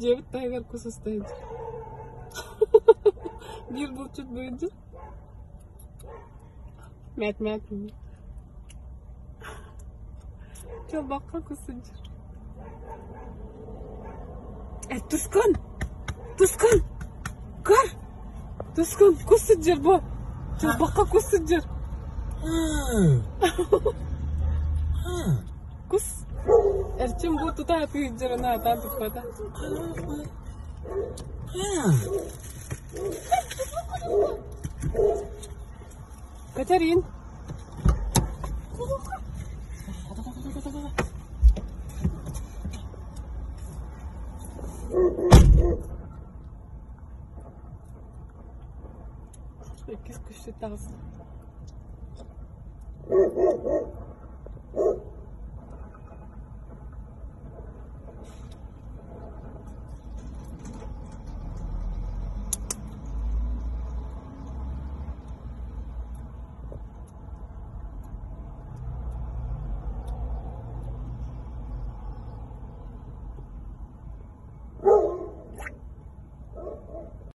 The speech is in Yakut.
Дьиэбит таһыгар кус уста сылдьар. Биир булчут быйдьы. Мэт-мэт. Чолбоххо кус сылдьар. Э, Тускун! Тускун! Көр! Тускун, кус сылдьар бу! Чолбоххо кус сылдьар. Кус Эрчим бу тута атыы сылдьарына атаан туппата. Катерин! Иккис күччүт таҕыста.